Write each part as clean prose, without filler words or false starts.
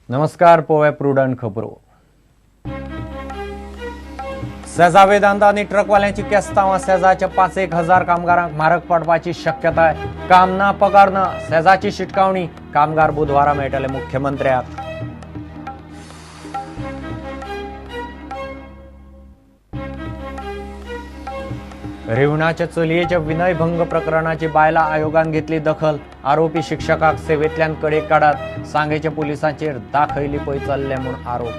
नमस्कार, पळोवया प्रुडंट खबरो. सेजा वेदांता आनी ट्रकवाल्यांची केस्तांवां सेजाच्या 5,000 कामगारांक म्हारग पडपाची शक्यताय. काम ना, पगार ना, सेजाची शिटकावणी. कामगार बुधवारा मेळटले मुख्यमंत्र्याक. रिवणाच्या चलयेच्या विनयभंग प्रकरणाची बायलां आयोगान घेतली दखल. आरोपी शिक्षकाक सेवेंतल्यान कडेक काडात. सांगेच्या पुलिसांचेर दाखयली पय चल्ले म्हूण आरोप.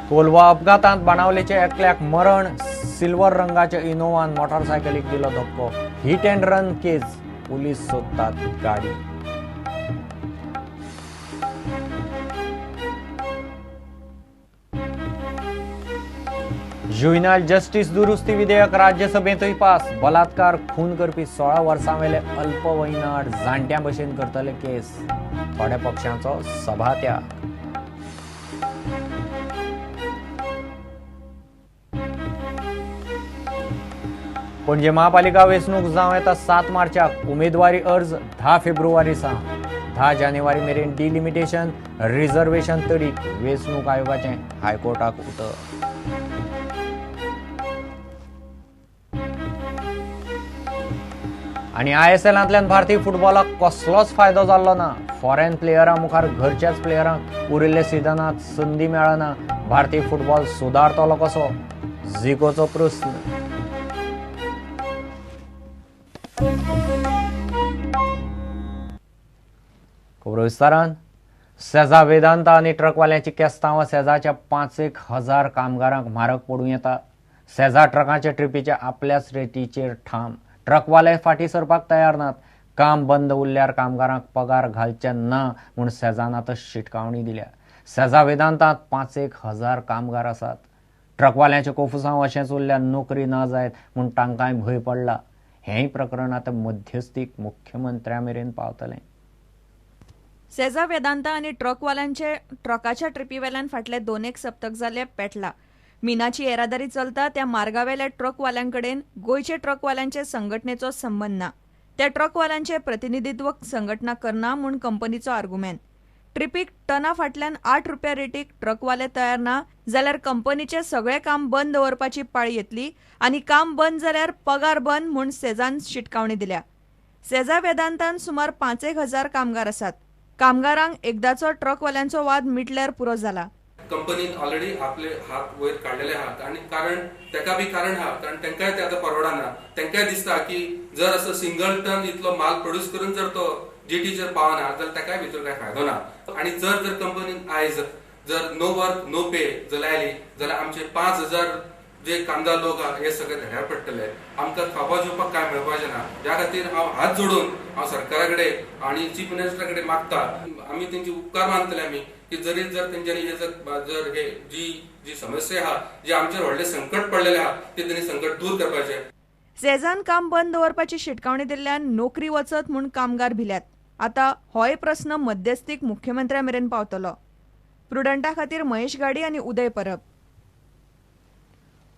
कोलवा अपघातांत बाणावलेच्या एकल्याक मरण. सिल्वर रंगाच्या इनोवान मोटारसायकलीक दिलो धपको. Hit and run case, police सोदतात गाडी. जुवेनायल जस्टीस दुरुस्ती विधेयक राज्यसभेंतूय पास. बलात्कार, खून करपी 16 वर्सां वेले अल्पवयीन आड जाणट्यां भशेन करतले केस. थोड्या पक्षांचो सभात्याग. पणजे महापालिका वेंचणूक जावं येता 7 मार्चाक. उमेदवारी अर्ज 10 फेब्रुवारी सावन 10 जानेवारी मेरेन. डिलिमिटेशन, रिझर्वेशन तडीक वेंचणूक आयोगाचें हायकोर्टाक उतर. आनी ISLांतल्यान भारतीय फुटबॉलाक कसलोच फायदो जाल्लो ना. फॉरेन प्लेयरां मुखार घरच्याच प्लेयरांक उरिल्ले सिजनांत संदी मेळना. भारतीय फुटबॉल सुदारतलो कसो, झिकोचो प्रस्न. खबरो विस्तारान. सेजा वेदांता आनी ट्रकवाल्यांची केस्तांवां सेजाच्या 5,000 कामगारांक म्हारग पडूं येता. सेजा ट्रकांच्या ट्रिपीच्या आपल्याच रेटीचेर ठाम. ट्रकवाले फाटीं सरपाक तयार नात. काम बंद उरल्यार कामगारांक पगार घालचे ना म्हूण सेजान आतां शिटकावणी दिल्या. सेजा वेदांतांत 5,000 कामगार आसात. ट्रकवाल्यांचे कोफुसांव अशेंच उरल्यार नोकरी ना जायत म्हूण तांकांय भंय पडला. हेंय प्रकरण आतां मध्यस्थीक मुख्यमंत्र्या मेरेन पावतलें. सेजा वेदांता आनी ट्रकवाल्यांचे ट्रकाच्या ट्रिपी वेल्यान फाटले 2 सप्तक जाले पेटला. मिनाची येरादारी चलता त्या मार्गावेल्या ट्रकवाल्यांकडेन गोंयचे ट्रकवाल्यांचे संघटनेचो संबंद ना. त्या ट्रकवाल्यांचे प्रतिनिधित्व संघटना करना म्हूण कंपनीचो आर्गुमेंत. ट्रिपीक टना फाटल्यान 8 रुपया रेटीक ट्रकवाले तयार ना जाल्यार कंपनीचें सगळें काम बंद दवरपाची पाळी येतली आनी काम बंद जाल्यार पगार बंद म्हूण सेजान शिटकावणी दिल्या. सेजा वेदांतान सुमार 5,000 कामगार आसात. कामगारांक एकदाचो ट्रकवाल्यांचो वाद मिटल्यार पुरो जाला. कंपनीन ऑलरेडी आपले हात वयर काडलेले आहात आनी कारण तेका बी कारण आहा, कारण तेंकाय ते आतां परवडना. तेंकाय दिसता की जर असो सिंगल टन इतलो माल प्रोड्यूस करून जर तो जीटीचेर पावना जाल्यार तेकाय भितर कांय फायदो ना. आनी जर जर कंपनीन आयज जर नो वर्क नो पे जर लायली जाल्यार आमचे 5,000 जे कामदार लोक आहा हे सगळे धड्यार पडटले. आमकां खावपा जेवपाक कांय मेळपाचें ना. ह्या खातीर हांव हात जोडून हांव सरकारा कडेन आनी चीफ मिनिस्टरा कडेन मागता, आमी तेंची उपकार मानतले आमी की जरी जर तेंच्यांनी हे जर हे जी जी समस्या आहा, जे आमचेर व्हडलें संकट पडलेलें आहा ते तेणी संकट दूर करपाचें. सेजान काम बंद दवरपाची शिटकावणी दिल्ल्यान नोकरी वचत म्हूण कामगार भिल्यात. आतां होय प्रस्न मध्यस्थीक मुख्यमंत्र्या मेरेन पावतलो. प्रुडंटा खातीर महेश गाडी आनी उदय परब.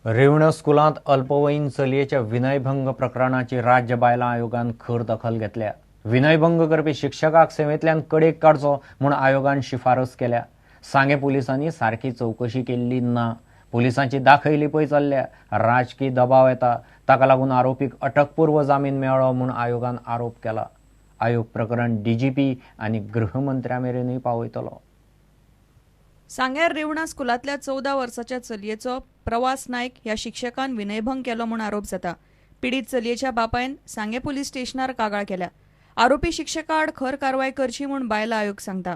रिवणा स्कुलांत अल्पवयीन चलयेच्या विनयभंग प्रकरणाची राज्य बायलां आयोगान खर दखल घेतल्या. विनयभंग करपी शिक्षकाक सेवेंतल्यान कडेक काडचो म्हूण आयोगान शिफारस केल्या. सांगें पुलिसांनी सारकी चवकशी केल्ली ना. पुलिसांची दाखयली पय चल्ल्या. राजकी दबाव येता, ताका लागून आरोपीक अटकपूर्व जामीन मेळ्ळो म्हूण आयोगान आरोप केला. आयोग प्रकरण डीजीपी आनी गृहमंत्र्या मेरेनूय पावयतलो. सांग्यार रिवणा स्कुलांतल्या 14 वर्साच्या चलयेचो प्रवास नायक ह्या शिक्षकान विनयभंग केलो म्हूण आरोप जाता. पिडीत चलयेच्या बापायन सांगें पुलीस स्टेशनार कागाळ केल्या. आरोपी शिक्षका आड खर कारवाय करची म्हूण बायलां आयोग सांगता.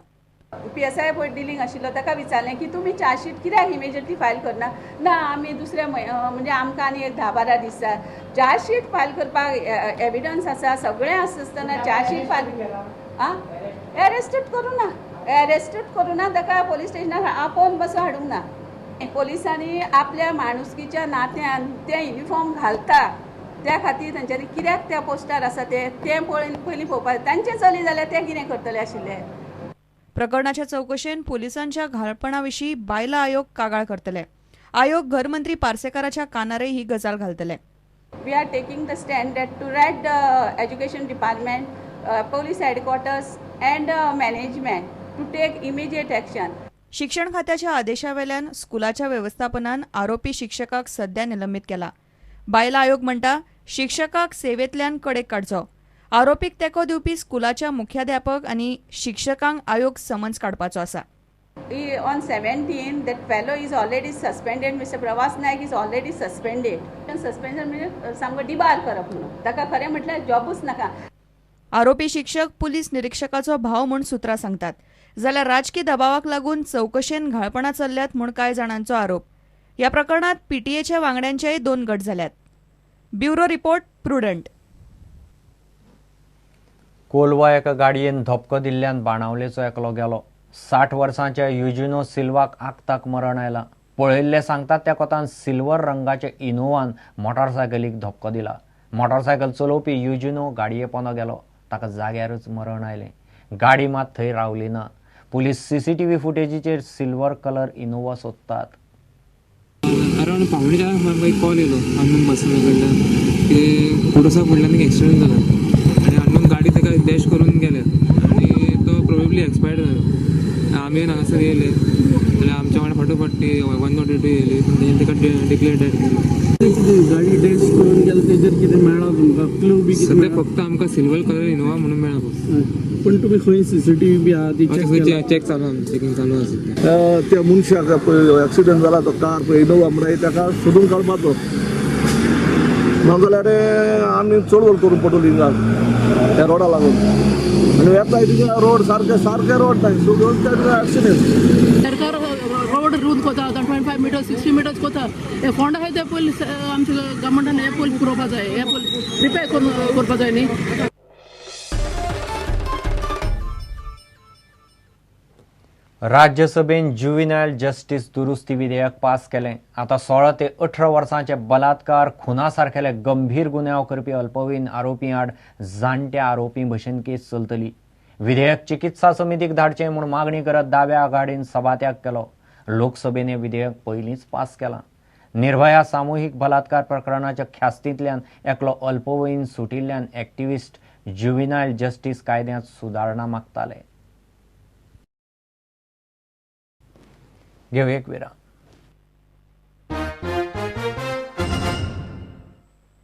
PSI पळय डिलींग आशिल्लो ताका विचारलें की तुमी चार्जशीट कित्याक इमिजिएटली फायल करना? ना, आमी दुसऱ्या म्हणजे आमकां आनी एक 10-12 दीस जाय. चार्जशीट फायल करपाक एविडन्स आसा, सगळें आसा आसतना चार्जशीट फायल एरेस्टेड करूं ना, एरेस्टेड करूं ना, ताका पोलीस स्टेशनार आपोवन बसून हाडूंक ना. पोलिसांनी आपल्या माणुसकीच्या नात्यान ते युनिफॉर्म घालता त्या खातीर तांच्यांनी कित्याक त्या पोस्टार आसा ते पयलीं पळोवपाक. तांचे चली जाल्यार ते कितें करतले आशिल्ले? प्रकरणाच्या चवकशेन पोलिसांच्या घाळपणा विशीं बायलां आयोग कागाळ करतले. आयोग घरमंत्री पार्सेकाराच्या कानारय ही गजाल घालतले. We are taking the stand that to write the education department, police headquarters and management to take immediate action. शिक्षण खात्याच्या आदेशावेल्यान स्कुलाच्या वेवस्थापनान आरोपी शिक्षकाक सध्या निलंबीत केला. बायला आयोग म्हणटा शिक्षकाक सेवेंतल्यान कडेक काडचो. आरोपीक तेंको दिवपी स्कुलाच्या मुख्याध्यापक आनी शिक्षकांक आयोग समन्स काडपाचो आसा. On 17 that fellow is already suspended. Mr. Pravas Naik is already suspended. Suspension म्हणजे सामको डिबार करप म्हणून ताका खरें म्हटल्यार जॉबूच नाका. आरोपी शिक्षक पुलीस निरीक्षकाचो भाव म्हूण सुत्रां सांगतात, जाल्यार राजकी दबावाक लागून चवकशेन घाळपणां चल्ल्यात म्हूण कांय जाणांचो आरोप. ह्या प्रकरणांत पीटीएच्या वांगड्यांचेय 2 गट जाल्यात. Bureau report, Prudent. Colva एका गाडयेन धपको दिल्ल्यान बाणावलेचो एकलो गेलो. 60 वर्सांच्या युजिनो सिल्वाक आक्ताक मरण आयलां. पळयल्ले सांगतात त्या कोतान सिल्वर रंगाच्या इनोवान मोटारसायकलीक धपको दिला. मोटारसायकल चलोवपी युजिनो गाडये पोंदो गेलो. ताका जाग्यारच मरण आयलें. गाडी मात थंय रावली ना. पुलीस सीसीटीव्ही फुटेजीचेर सिल्वर कलर इनोवा सोदतात. अरावंड 3:45 म्हाका एक कॉल येयलो अननोन पर्सना कडल्यान की कोडोसा फुडल्यान एक एक्सिडंट जाला आनी अननोन गाडी ताका डॅश करून गेल्या आनी तो प्रोबेबली एक्सपायर्ड जालो. आमी हांगासर येयले जाल्यार आमच्या वांगडा फाटोफाट ती 102 येयली, पूण तेणी ताका डिक्लेअर डेड केली. गाडी डॅश करून गेले तेजेर कितें मेळ्ळा तुमकां क्लू बी? सद्या फक्त आमकां सिल्वर कलर इनोवा म्हणून मेळ्ळा. पण तुमी खंय सीसीटीव्ही बी आहा ती चॅक चालू, चॅकिंग चालू आसा. त्या मनशाक पळय एक्सिडंट जाला तो कार पळय इनोवा म्हणून ताका सोदून काडपाचो, नाजाल्यार आमी चळवळ करून पडटली हिंगा त्या रोडा लागून. आनी येता तिंगा रोड सारके सारके रोड नाय, सगळ्यो एक्सिडंट. सरकार रोड रूंद कोता 25 मिटर्स 60 मिटर्स कोता. हे फोंड आहाय ते पयलीं आमच्या गव्हर्मेंटान हे पयलीं पुरोवपा जाय, हे पयलीं रिपेर करून करपा जाय न्ही. राज्यसभेन ज्युविनायल जस्टीस दुरुस्ती विधेयक पास केलें. आतां 16 ते 18 वर्सांचे बलात्कार, खुना सारकेले गंभीर गुन्यांव करपी अल्पवयीन आरोपी आड जाणट्या आरोपी भशेन केस चलतली. विधेयक चिकित्सा समितीक धाडचें म्हूण मागणी करत दाव्या आघाडीन सभात्याग केलो. लोकसभेन हें विधेयक पयलींच पास केलां. निर्भया सामुहीक बलात्कार प्रकरणाच्या ख्यास्तींतल्यान एकलो अल्पवयीन सुटिल्ल्यान एक्टिविस्ट ज्युविनायल जस्टीस कायद्यांत सुदारणा मागताले. घेवया एक विराम.